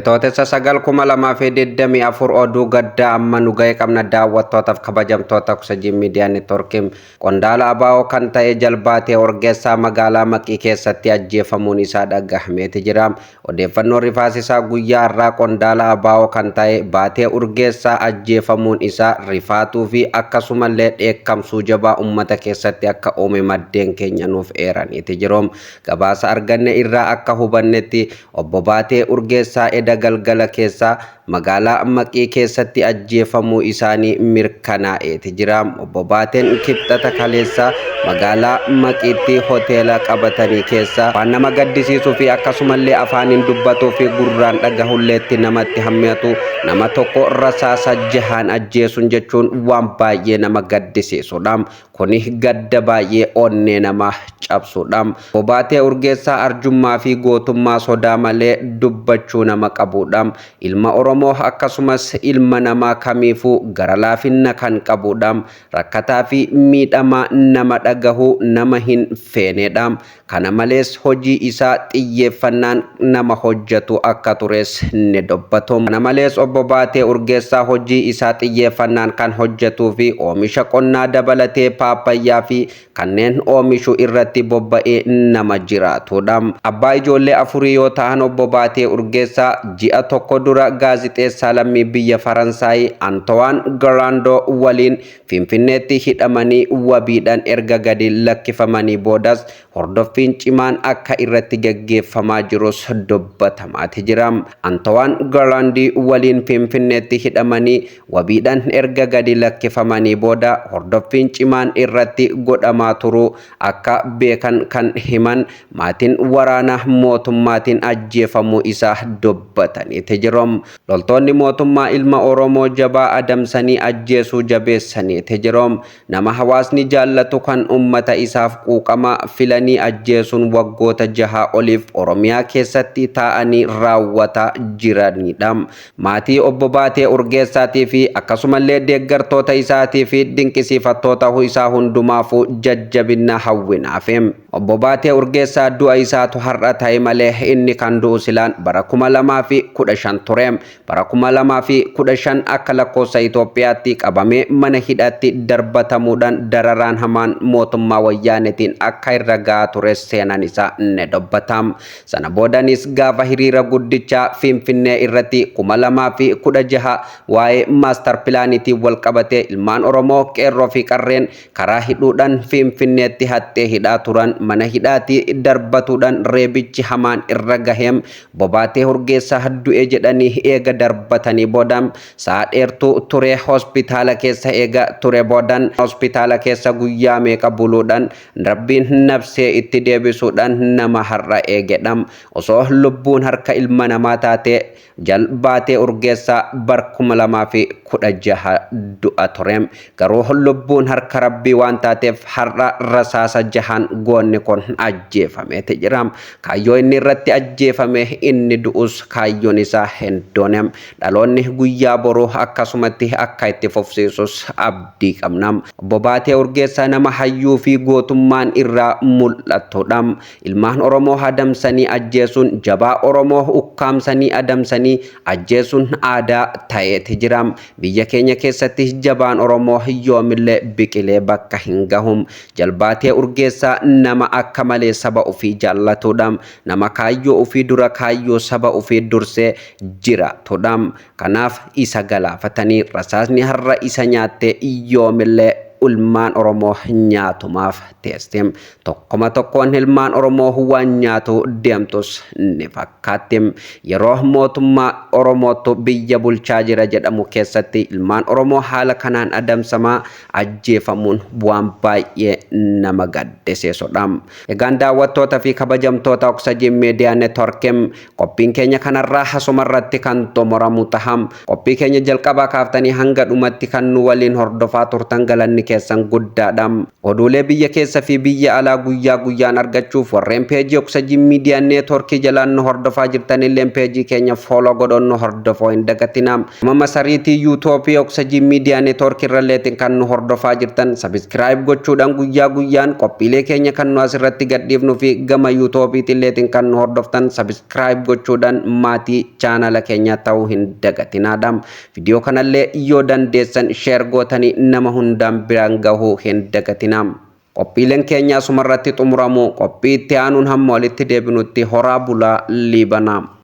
Bitootessa 9, 2024. Oduu gaddaa amma nu ga'e qabna. Daawwattootaaf kabajamtoota Oksajii Miidiyaa Neetwoorkii, qondaala ABO kan ta'e Jalbaatee Orgeessaa magaalaa Maqii keessatti ajjeefamuun isaa dhagahameeti jira. Odeeffannoo rifaasisaa guyyaa har'aa, qondaala ABO kan ta'e Baatee Urgeessaa ajjeefamuun isaa rifaatuu fi akkasumallee dheekkamsuu jabaa uummata keessatti akka uume maddeen keenya nuuf eeraniiti jiru. Gabaasa arganne irraa akka hubannetti, obbo Baatee Urgeessaa eda galgala keessaa magaalaa Maqii keessatti ajjeefamuu isaanii mirkanaa'eeti jira. Obbo Baateen Kibxata kaleessaa magaalaa Maqiitti hoteela qabatanii keessa, waan nama gaddisiisuu fi akkasumallee afaaniin dubbatuu fi gurraan dhagahulleetti namatti hammatu, nama tokko rasaasa jahaan ajjeesuun jechuun waan baay'ee nama gaddisiisudha. Kuni gadda baay'ee onnee nama cabsudha. Obbo Baatee Urgeessaa arjummaa fi gootummaa sodaa malee dubbachuu nama qabudha. Ilma Oromoo akkasumas ilma namaa kamiifuu gara laafinna kan qabudha. Rakkataa fi miidhamaa nama dhagahuu nama hin feenedha. Kana malees hojii isaa xiyyeeffannaan nama hojjetu akka tures ni dubbatu. Kana malees obbo Baatee Urgeessaa hojii isaa xiyyeeffannaan kan hojjetuu fi oomisha qonnaa dabalatee paappayyaa fi kanneen oomishu irratti bobba'ee nama jiraatudha. Abbaa ijoollee afurii yoo ta'an, obbo Baatee Urgeessaa ji'a tokko dura gaazixeessaa lammii biyya Faransaay Antowaan Garaandoo waliin Finfinneetti hidhamanii wabiidhaan erga gadi lakkifamanii boodas hordoffiin cimaan akka irratti gaggeeffamaa jirus dubbatamaati jira. Antowaan Garaandii waliin Finfinneetti hidhamanii wabiidhaan erga gadi lakkifamanii booda hordoffiin cimaan irratti godhamaa turuu akka beekan kan himan maatiin, waraana mootummaatiin ajjeefamuu isaa dubbataniiti jiru. Loltoonni mootummaa ilma Oromoo jabaa adamsanii ajjeesuu jabeessaniiti jiru. Nama hawaasni jaallatu, kan ummata isaaf quuqama filanii ajjeesuun waggoota 6 oliif Oromiyaa keessatti taa'anii raawwataa jiranidha. Maatii obbo Baatee Urgeessaatii fi akkasumallee deeggartoota isaatii fi dinqisiifattoota isaa hundumaafuu jajjabina hawwinaaf. Obbo Baatee Urgeessaa du'a isaatu har'a ta'e malee inni kan du'u silaan bara 2015 ture. Bara 2015 akka lakkoofsa Itoophiyaatti qabamee mana hidhaatti darbatamuudhaan dararaan hamaan mootummaa Wayyaanetiin akka irra gahaa ture seenaan isaa ni dubbata. Sana boodanis gaafa hiriira guddichaa Finfinnee irratti 2016 waa'ee master planiitiin wal qabatee ilmaan Oromoo qeerroo fi qarreen karaa hidhuudhaan Finfinneetti haxxee hidhaa turan, mana hidhaatii darbatuudhaan reebichi hamaan irra gaheem, Bobaatee Urgeessaa du'e jedhanii eega darbatanii booda sa'a dheertuu ture hospitaala keessa eega ture boodan, hospitaala keessa guyyaa meeqa buluudhaan Rabbiin nabsee itti deebisuudhaan nama har'a eegedha. Osoo lubbuun harka ilma namaa taate, Jalbaatee Urgeessaa bar 2016 du'a ture. Garuu lubbuun harka Rabbii waan taateef har'a rasaasa jahaan goonni kun ajjeefameeti jira. Kaayyoo inni irratti ajjeefame inni du'us kaayyoon isaa hin doone. Dhaloonni guyyaa boruu akkasumatti akka itti fufsiisus abdii qabna. Obbo Baatee Urgeessaa nama hayyuu fi gootummaan irraa mul'attudha. Ilmaan Oromoo adamsanii ajjeesuun, jabaa Oromoo ukkaamsanii adamsanii ajjeesuun aadaa ta'eeti jira. Biyya keenya keessatti jabaan Oromoo yoomillee biqilee bakka hin gahu. Jalbaatee Urgeessaa nama akka malee saba ofii jaallatudha. Nama kaayyoo ofii dura kaayyoo saba ofii dursee jiraatudha. Kanaaf isa galaafatanii rasaasni har'a isa nyaatte yoomillee ilmaan Oromoo nyaatumaaf teesti. Tokkoma tokkoon ilmaan Oromoo waan nyaatu deemtus ni fakkaatti. Yeroo mootummaa Oromootu biyya bulchaa jira jedhamu keessatti ilmaan Oromoo haala kanaan adamsamaa ajjeefamuun waan baay'ee nama gaddisiisudha. Egaan daawwattoota fi kabajamtoota Oksajii Miidiyaa Neetworkiin, qophiin keenya kanarraa asumarratti kan xumuramu taha. Qophii keenya jalqabaa kaaftanii hanga dhumatti kan nu waliin hordofaa turtan galanni keessan guddaadha. Oduulee biyya keessa fi biyya alaa guyyaa guyyaan argachuuf warreen peejii Oksajii Miidiyaa Neetworkii jalaan nu hordofaa jirtan illeen peejii keenya follow godhuun nu hordofoo hin dagatinaa. Gama masariitii yuutuubii Oksajii Miidiyaa Neetworkii irralleetiin kan nu hordofaa jirtan subscribe gochuudhaan guyyaa guyyaan qophiilee keenya kan nu asirratti gadhiifnuu fi gama yuutuubiitiilleetiin kan nu hordoftan subscribe gochuudhaan maatii chaanala keenyaa ta'uu hin dagatinaadha. Viidiyoo kanallee yoo dandeessan share gootanii nama hundaan biraan gahuu hin dagatinaa. Qophiileen keenya asumarratti xumuramu, qophii itti aanuun hamma walitti deebinutti horaa bulaa, liibanaa.